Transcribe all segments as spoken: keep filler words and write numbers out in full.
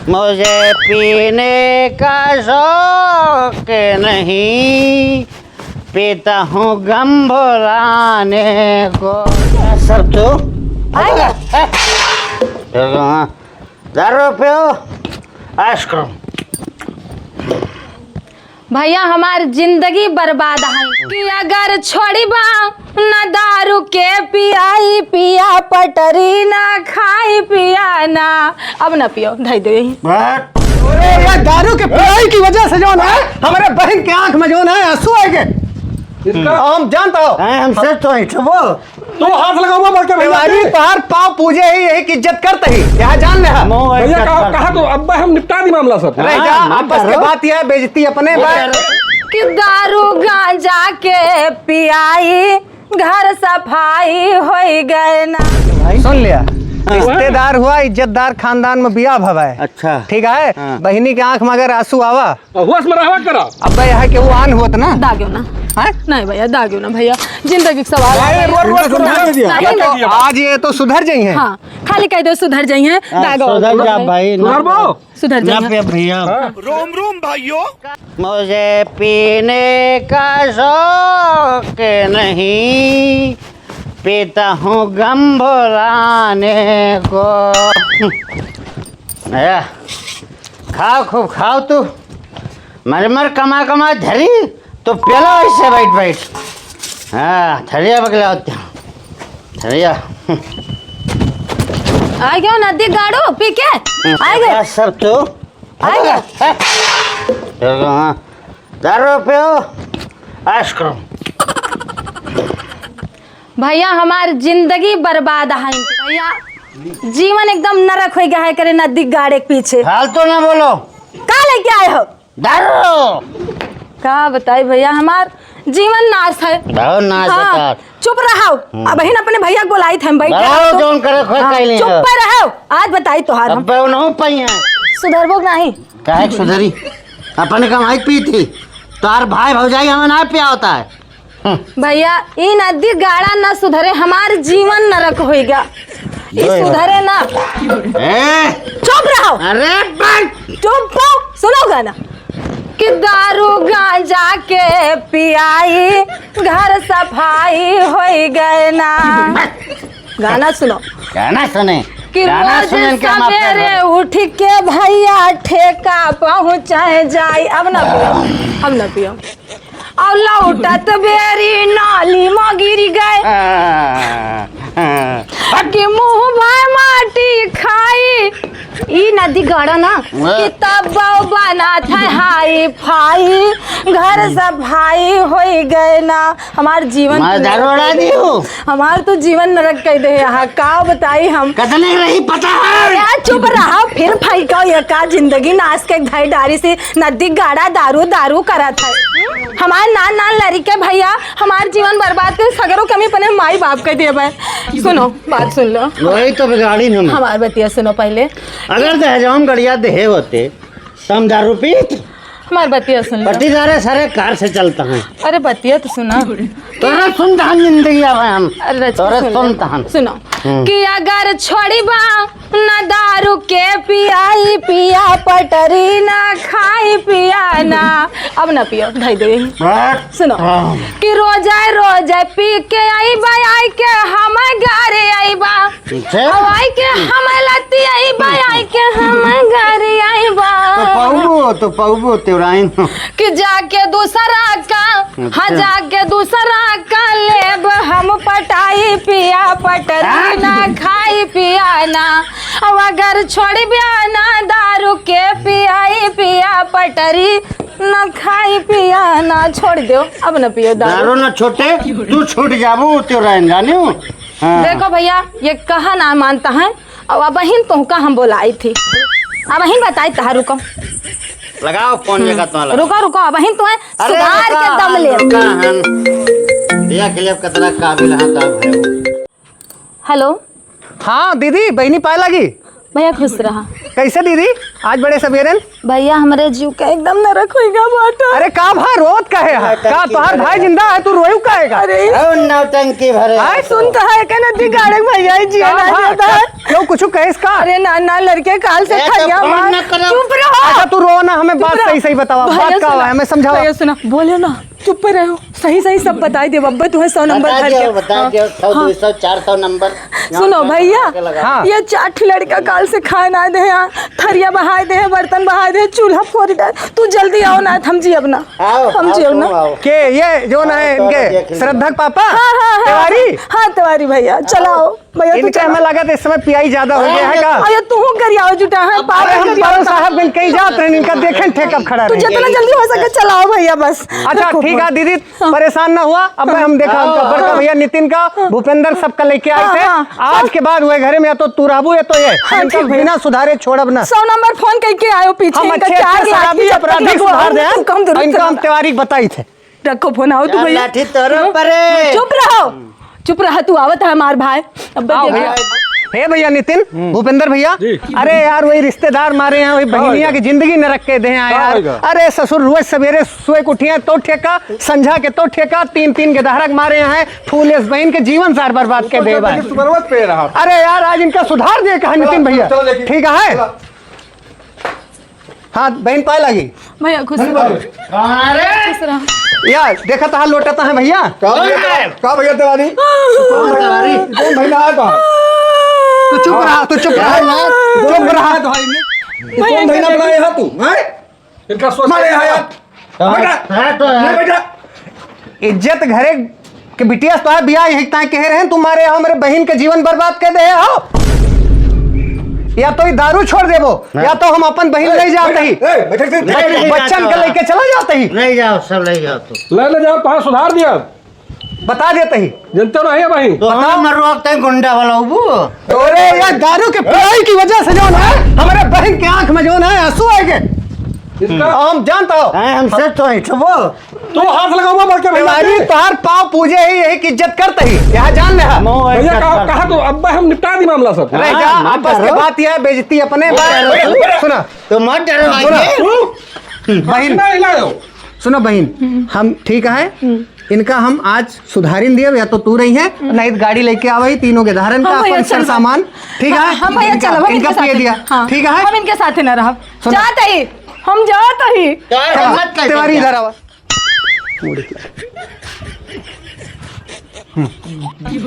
मुझे पीने का शौक नहीं, पीता हूँ गम भुलाने को। सब तो आ गया। दारू पियो, ऐश करो। भैया, हमार जिंदगी बर्बाद है कि अगर छोड़बा ना दारू के पियाई पिया पटरी ना खाई पिया ना। अब ना पियो, धई दे यही। अरे, ये दारू के पियाई की वजह से जौन है, हमारे बहन के आंख में जौन है, आंसू आए गए। इसका हम जानता हो। हैं, हम सच तो हैं, छुपो। तू हाथ लगावा बड़के भैया तिवारी पे। तोहार पाँव पूजे ही, यही की इज्जत करत ही। यहाँ जान ले हम। भैया, कहा, कहा तो अब हम निपटा दी मामला सब। रह जा, हाँ, आपस के करो। बात यह है, बेइज्जती अपने वो बात। कह रहे। कि दारू गांजा के पियाई, घर सफाई होई गए ना। सुन लिया, रिश्तेदार हुआ, इज्जतदार खानदान में बियाह भवा है। अच्छा। ठीक है? हाँ। बहिनी के आँख में अगर आंसू आवा, तो होश में रहवा करा। अब्बे, यहाँ केहू आन होत ना। दाग्यो ना। हैं? नहीं भैया, दाग्यो ना भैया। जिंदगी के सवाल है। भाई, रोड, रोड पर नहीं, नहीं, नहीं, नहीं। आज ये तो सुधर जाई हैं। हाँ, खाली कह दो सुधर जाई हैं। हाँ, दागो। सुधर जा भाई, ना सुधर जाओ। सुधर ना जाई हैं। पे भैया। हाँ। रोम रोम भाइयों। मुझे पीने का शौक नहीं, पीता हूँ गम भुलाने को। आया। खाओ, खूब खाओ तू। मर मर कमा कमा धरी, तो पेला ऐसे बैठ बैठ। हाँ, धरिया बगला होते हैं। धरिया। आ गयो नदी गाड़ू पी के? आ गयो। सब तो। आ गयो। हाँ। दारू पियो, ऐश करो। भैया, हमार जिंदगी बर्बाद है। भैया, जीवन एकदम नरक हो गया है, करे नदी गाड़े के पीछे। फालतू ना बोलो। का लेके आए हो? दारू। का बताई भैया, हमार जीवन नाश है। बहुत नाश है हाँ, तार। चुप रहो। हम्म। अबहिन अपने भैया के बोलाई थे, हम बैठे रहो, रहो तो। जौन करे खोए हाँ, कहीं नहीं चुप हो। पे रहो। आज बताई तोहार हम। अब्बे उनहु पई हैं। सुधरबो नहीं। काहे के सुधरी? अपन कमाई पी थी। तार भाई भौजाई हमें ना पिया होता है। भैया, ई नदी गाड़ा ना सुधरे, हमार जीवन नरक होइगा। ई सुधरे ना। ए! चुप रहो। अरे बंद। चुप रहो, सुनो गाना। कि दारू गांजा के पियाई, घर सफाई होई गए ना। गाना सुनो। गाना सुने। कि गाना रोज सुने के हम आपके सवेरे घर। उठ के भैया ठेका पहुँचाए जाई। अब ना पियो, अब ना पियो। और लौटत बेरी नाली में गिर गए। हाँ, हाँ। कि मुँह भर माटी खाई। ई नदी गाड़ा ना हाँ। कि तब बना था हाई फाई, घर सफाई होई गए ना। हमार जीवन मैं तो नरक दारू उड़ा कर दी दे। हूँ। हमार तो जीवन नरक कर दे। हाँ, का बताई हम। कतने रही पता है? यार चुप रहा, फिर फेंको ये का जिंदगी नाश के धाई डारी से। नदी गाड़ा दारू दारू करत है। हमार नान नान लड़के भैया, हमार जीवन बर्बाद कर, सगरो कमी अपने माई बाप के देबे। सुनो, बात सुन लो। वही तो बिगाड़ी न। हमार बतिया सुनो पहले। अगर दहेजवा में गड़िया देहे होते, तो हम दारू पीत। हमार बतिया सुन लो। पट्टीदारे सारे कार से चलता है। अरे बतिया तो सुना। तोरे सुनता हम जिंदगी अब हम। अरे रचिका तोरे सुन लो। सुनता हम। सुनो। हम्म। कि अगर छोड़बा ना दारू के पियाई पिया पटरी ना खाई पिया ना। अब ना पियो, धई दे। बस। सुनो। हाँ। कि रोजे रोजे पी के आईबा, आई के हम घरे आईबा। ठीक है। अब आई के हम लती आईबा, आई के हम घरे आईबा। तो पाउबो, तो पाउबो तेवराइन। कि जाके दूसरा का, अच्छा। हाँ, जाके दूसरा का लेब हम पटाई पिया पटरी हाँ? ना खाई पिया ना। अब अगर छोड़बा ना दारू के पियाई पिया पटरी ना खाई पिया ना, छोड़ दो, अब ना पियो दारू। दारू ना छोटे, तू छूट जाबू तेवराइन जानियो। हाँ। देखो भैया, ये कहा ना मानता है, अब अबहिन तोहका हम बोलाई थी, अबहिन बताई तहा, रुको। लगाओ फोन, हम्म। जगह तो लगा। रुको, रुको, अबहिन तुम्हें अरे सुधार रुका, के दम ले। रुका हन। देख ले अब कितना काबिल है, तब है वो। हेलो। हाँ दीदी, बहिनी पाए लागी। भैया खुश रहा। कैसे दीदी, आज बड़े सवेरन? भैया, हमरे जीव का एकदम नरक होइगा बाटा। अरे का भा, रोत काहे है? का तोहार भाई जिंदा है, तू रोयू काहे का? अरे। ओ नौटंकी भरे। आय, सुन तो है, कहना दिगाड़े भैया, ये जिया का ना भा? जिया था। क्यों, कुछ कहे इसका? अरे ना, ना, लड़के काल से ए, तो थरिया फोन मार। न करो। चुप रहो। अच्छा, तू रो ना, हमें चुप बात रहो। सही, सही बतावा। भैया बात का सुना। हुआ है, हमें समझावा। भैया सुना, बोले ना। चुप रहो, सही सही सब बताई देब। अब्बे तुहे सौ नंबर बता घर दियो, के। बता हाँ। दियो, सौ, हाँ। दो सौ, चार सौ नंबर। सुनो यहाँ भैया, लगा। हाँ। ये चार ठे लड़का काल से खाए ना दे हैं, थरिया बहाए दे हैं, बर्तन बहाए दे हैं, चूल्हा फोड़ दे। तू जल्दी आओ ना, हम जियब ना। आओ, हम आओ, जियब तुम ना। आओ। के ये जो ना आओ, है तो इनके देखिए। श्रद्धा के पापा, हाँ, हाँ, हाँ, तिवारी? हाँ, तिवारी भैया, चलाओ। भैया, तू इनका चला। हमें लगा था इस समय पियाई ज्यादा हो गया है का? अरे, तू हूँ करियाओ जुटा है, अरे, पागल हम करियाओ। बाबू साहब बिन कहीं जात रहे, इनका देखें ठेका खड़ा तू रहे। जितना जल्दी हो सके चलाओ भैया, बस। अच्छा, रखो ठीक फोन। है दीदी, हाँ। परेशान ना हुआ। अब मैं हम देखा हाँ। उनका बड़का भैया नितिन का, हाँ। भूपेंद्र सबका लेके आए हाँ, थे। हाँ। आज के बाद हुए घरे में या तो तू रहबू या तो ये। हाँ, इनका ठीक भैया। बिना सुधारे छोड़ब ना। सौ नंबर फोन करके आयो पीछे, हम इनका अच्छे, चार अच्छे लाख शराबी की अपराधी चप्पल सुधार दे। तुमको हम जरूर तिवारी बताई थे। रखो फोन, आओ तू भैया। लाठी तोरो हाँ। परे। चुप रहो, चुप रहा, तू आवत है हमार भाई। अब आओ देख। भैया। हे भैया नितिन, हम्म। भूपेंद्र भैया, जी। अरे यार, वही रिश्तेदार मारे हैं, वही हाँ बहनिया भैया। की जिंदगी नरक के दे हैं हाँ यार। भैया। अरे ससुर, रोज सवेरे सोए के उठिए तो ठेका, संझा के तो ठेका, तीन तीन के दहरक मारे हैं, फूल इस बहन के जीवन सार बर्बाद के दे भाई। सुबह पे रहा। अरे यार, आज इनका सुधार दे कहा नितिन भैया। चलो देखिए। ठीक है। चलो। हाँ, बहिन पाए लागी। भैया, खुश रहो। अरे! खुश रहो। या, देखत हा लोटत है भैया। का भैया? का भैया तिवारी? कौन तिवारी? कौन भैया है बा? तू चुप रहा, तू चुप रहा। चुप रहा। कौन भैया बनाए है तू? हैं? इनका सोच मारे है यार। हाँ, बेटा, हाँ, तो है। ले बेटा। इज्जत घरे के बिटिया से तोहार बियाह यही ताई कहे रहे, तू मारे हो, हमरे बहिन के जीवन बर्बाद कर दे हो। या तो ई दारू छोड़ देबो, हाँ। या तो हम अपन बहिन ए, ले जाते ही। ए, बैठक से नहीं, नहीं बच्चन जाता। के लेके चला जाते ही। नहीं जाओ, सब ले जाओ तू। ले, ले जाओ, तोहार सुधार दिया। बता देते ही। जनते नहीं है बहिन। तो बताओ। हम मरवा के गुंडा वाला उबू। अरे यार, दारू के पिलाई की वजह से जो है, हमारे बहिन के आंख में जो है, आंसू आ गए। इसका हम जानता हो। हैं, हमसे तो ऐठबो। तू हाथ लगावा बढ़ के भैया तिवारी, पे। तोहार पाँव पूजे ही, यही की इज्जत करते ही। यहाँ जान ले हा। नो, भैया, ऐसा कहा, कर। कहा तो अब हम निपटा दी मामला सब। रह जा, हाँ, मत आपस के डरो। बात यह है, बेइज्जती अपने मत बात। डरो। सुना। तो मत डरो, सुना। आइए। बहिन। नहीं लाओ। सुनो बहिन, हम्म। हम ठीक है, हम्म। इनका हम आज सुधारिन दियब, या तो तू रही है, हम्म। नहीं तो गाड़ी लेके आवे ही, तीनों के धारन का हाँ भैया, अपन सर चल। सामान, ठीक हाँ, है? हाँ भैया, इनका, चलो, हम इनका इनके पिए साथ दिया, हाँ, ठीक है? हम इनके साथ ही ना रहब। सुनो। जात ही, हम जात ही। चल, मत ले तिवारी जा। इधर आवा। मुड़ी। हम्म।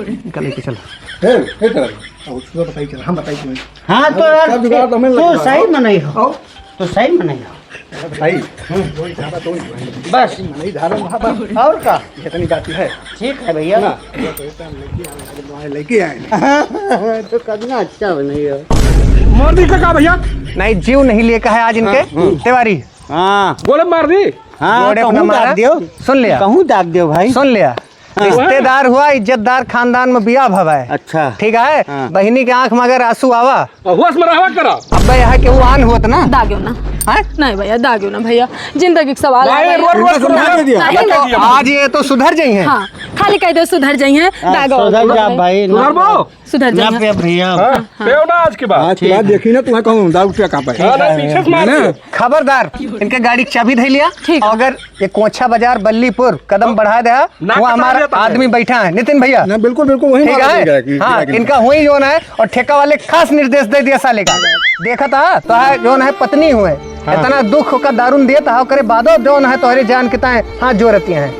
इनका लेके चल। हे, हे तेरा, अब उसको बताई चल, हम बताई तुम्हें। हाँ, तो यार, सब जुगाड़ तो हमें तू लगता है। सही में नहीं हो। आओ। तू सही में नहीं हो। भाई, हम्म। वही धारा तो वही। बस। नहीं धारा वहाँ पर। और का? इतनी बात है। ठीक है भैया। ना, ये तो इतना लेके आए, आज तो आए, लेके आए। तो कितना अच्छा बनाई हो। मार दी का भैया? नहीं, जीव नहीं लेकर है आज इनके। हाँ, हम्म। तिवारी। हाँ। गोले मार दी। हाँ, गोड़े पे कहूँ न मारा। दाग दियो। सुन लिया। कहूँ दाग दियो भाई। सुन लिया। हाँ। रिश्तेदार हुआ, इज्जतदार खानदान में बियाह भवा है। अच्छा। ठीक है? हाँ। बहिनी के आँख में अगर आंसू आवा। और होश में रहवा करा। अब यहाँ के वो आन हुआ था ना। दाग्यो ना। हैं? नहीं भैया, दाग्यो ना भैया। जिंदगी के सवाल भाई, है भैया। रोज, रोज इनको सुधार के दिया। नहीं, इनको नहीं। आज ये तो सुधर जाई हैं। हाँ, खाली कह दो सुधर जाई हैं, हाँ, दागो। सुधर जा भाई, ना सुधरबो? सुधर ना जाई हैं। पे भैया। हाँ, हाँ। पेव ना आज के बाद। आज के बाद ठीक है। देखी ना तुम्हें कहूँ दारू पिया कहाँ पे। हाँ, ना, पीछे से मार ना। दे। खबरदार, इनके गाड़ी की चाबी धइ लिया। ठीक है। अगर ये कोंछा बाजार बल्लीपुर कदम बढ़ा दे, ना वो कटा हमारा देता है। आदमी बैठा है, नितिन भैया। ना, बिल्कुल, बिल्कुल, वही ठीक मारा है? जाएगा कि हाँ, गिरा के इनका वही जोन है, और ठेका वाले खास निर्देश दे दिया साले का। देखा था, तो है जोन है पत्नी हुए, हाँ। इतना दुख का दारुन दिया था, करे बादो जोन है तोहरे जान के ताए हाथ जोड़ती हैं।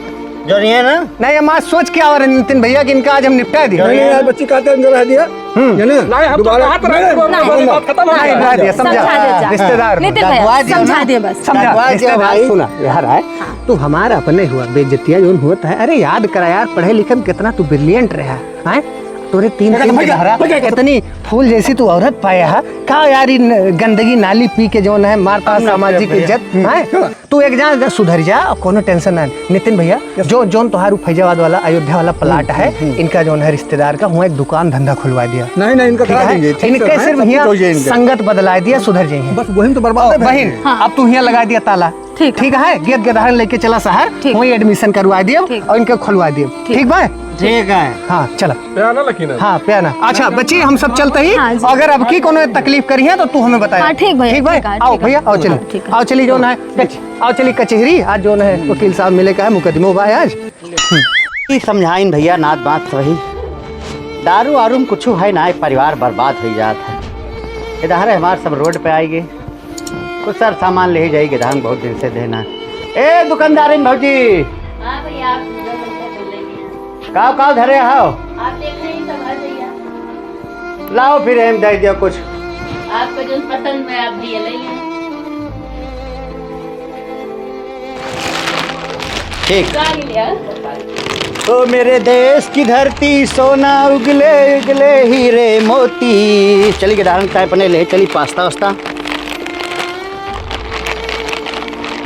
जो नहीं है ना? नहीं, हम आज सोच के आवा रहे नितिन भैया कि इनका आज हम निपटा दिए। नहीं, नहीं, आज बच्ची का तो अंदर रह दिया। हम्म। है ना? नहीं, हम तो दोबारा कहा तो रहे थे, नहीं, बात खत्म हो नहीं, गया। रह दिया, समझा। समझा दे जा। रिश्तेदार। नितिन भैया, दगवा दियो समझा ना। दे बस। समझा, दगवा दियो रिश्तेदार, भाई। सुना, यार, आए, हाँ। तू हमारा अपने हुआ, बेइज्जतिया जोन होत है। अरे, याद करा यार, पढ़े लिखे में कितना तू brilliant रहा, हैं? तोरे तीन, बेटा, तीन भैया, के धारा, भैया, इतनी फूल जैसी तू औरत पाया है। का यार, इन गंदगी नाली पी के जोन है, मारता हम ना सामाजिक भैया। इज्जत, हम्म। हैं? क्यों? तू एक जान सुधर जा, कोनो tension ना। नितिन भैया, yes। जो, जोन तोहार उ फैजाबाद वाला, अयोध्या वाला plot हम्म, है, हम्म, हम्म। इनका जोन है रिश्तेदार का, हुआ एक दुकान धंधा खुलवा दिया। नहीं, नहीं, इनका ठीक करा है? देंगे, ठीक इनके है, सिर्फ सब कुछ हियाँ हो जाए इनका। संगत बदला दिया, सुधर जाइए। बस बहिन तो बर्बाद ओ, है। बहिन, हाँ। अब तू हियाँ लगा दिया ताला। ठीक है। ठीक है, गेद गेदहरन लेके चला शहर, ठीक। वहीं admission करवा दियब ठीक। और इनके खुलवा दियब। ठीक। ठीक बा? ठीक है। हाँ, चला। प्याना लकीना। हाँ, प्याना। अच्छा, बच्ची, हम सब चलते ही। हाँ जी। अगर अब की कोनो तकलीफ करी है तो तू हमें बताया। हाँ, ठीक भैया, ठीक बा? ठीक है, आओ ठीक है। भैया, आओ चली। हाँ, ठीक है। आओ चली, जो ना है, कच-, आओ चली कचहरी। आज जो ना है, वकील साहब मिले का है, मुकदमो बा आज। ई समझाइन भैया, नात बात सही। दारू वारू में कुछ है ना, परिवार बर्बाद हो जात है। इधर हमार सब रोड पे आएगी। कुछ सर सामान ले ही जाई, गिधान बहुत दिन से देना। ए दुकानदारिन भौजी, हाँ भैया, आप जो बोलते बोल लेंगे। काव काव धरे हो? आप देख रहे हैं सब है भैया। लाओ फिर हम दे दियो कुछ। आपको जो पसंद में आप भैया ले लें। ठीक। का ले लिया? ओ मेरे देश की धरती, सोना उगले उगले हीरे मोती। चली गिधान टाइप ने ले चली पास्ता वास्ता।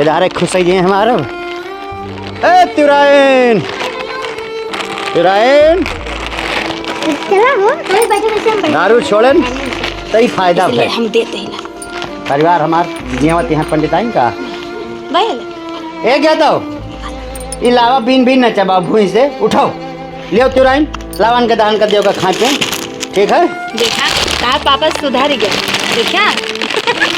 इधर एक खुश है ये हमारा। ए, तुराइन। तुराइन। चला हो, अरे बैठो, बैठो, हम बैठो। दारू छोड़न, तई फायदा इसलिए है। हम देते ही ना। परिवार हमार जियावत यहाँ पंडिताइन का। बैल। ए, क्या तो? ई लावा बीन बीन न चबा भूई से, उठाओ। लियो तुराइन, लावन के दान कर दियो का खाए पे। ठीक है? देखा, तार पापा सुधर गए। देखा?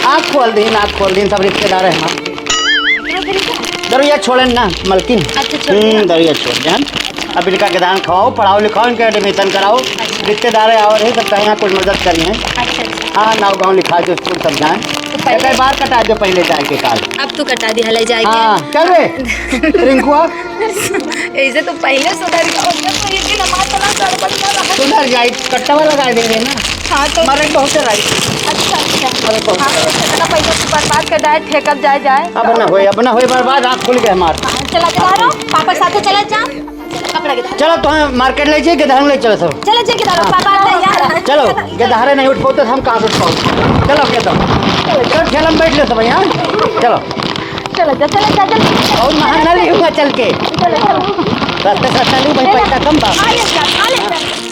आँख खोल दीन, आँख खोल दीन, सब रिश्तेदार है हमारे। इतना फिर क्या? दरुइया छोड़न ना, मलकिन। अच्छा, छोड़ हम्म, दिया। दरुइया छोड़ देन। अब इनका के दान खवाओ, पढ़ाओ लिखाओ, इनके admission कराओ। अच्छा। रिश्तेदार है और है, सब कहीं कुछ मदद करी हैं। अच्छा, अच्छा। हाँ, नाव गाँव लिखा दो, स्कूल सब जाए। तो पहले एक बार कटा दो पहले जाए के काल। अब तो कटा दिया ले जाए के। हाँ, चल रे। रिंकुआ। ऐसे तो पहले सुधर गया, उसने तो एक दिन हमारे साथ गड़बड़ कर रहा है। सुधर जाए, कट्टवा लगा दे रहे ना। हाँ, तो मरे बहुत है भाई। अच्छा, अच्छा। अरे, बहुत हाँ, है। तो इतना पैसा तो बर्बाद कर जाए, ठेकल जाए, जाए। अब ना होए, अब ना होए बर्बाद, आँख खुल गए हमार। हाँ, चला, चला रहो, पापा के साथ चला जा। कपड़ा के चलो, तो हम market ले जाइए, गिधान ले चलो सब। चलो, चल के दारो, हाँ। पापा तैयार है। चलो, गिधारे नहीं उठ पाओ तो हम कहाँ से उठ पाओ? चलो, के तो। चलो, ठेला में बैठ लो सब, हाँ? चलो। चलो, जा, चलो, जा, चलो। और महंगा ना लिहूँगा चल के। चलो, चलो। सस्ते सस्ता लूँ भाई, पैसा कम बा। आ ले जा, आ ले जा।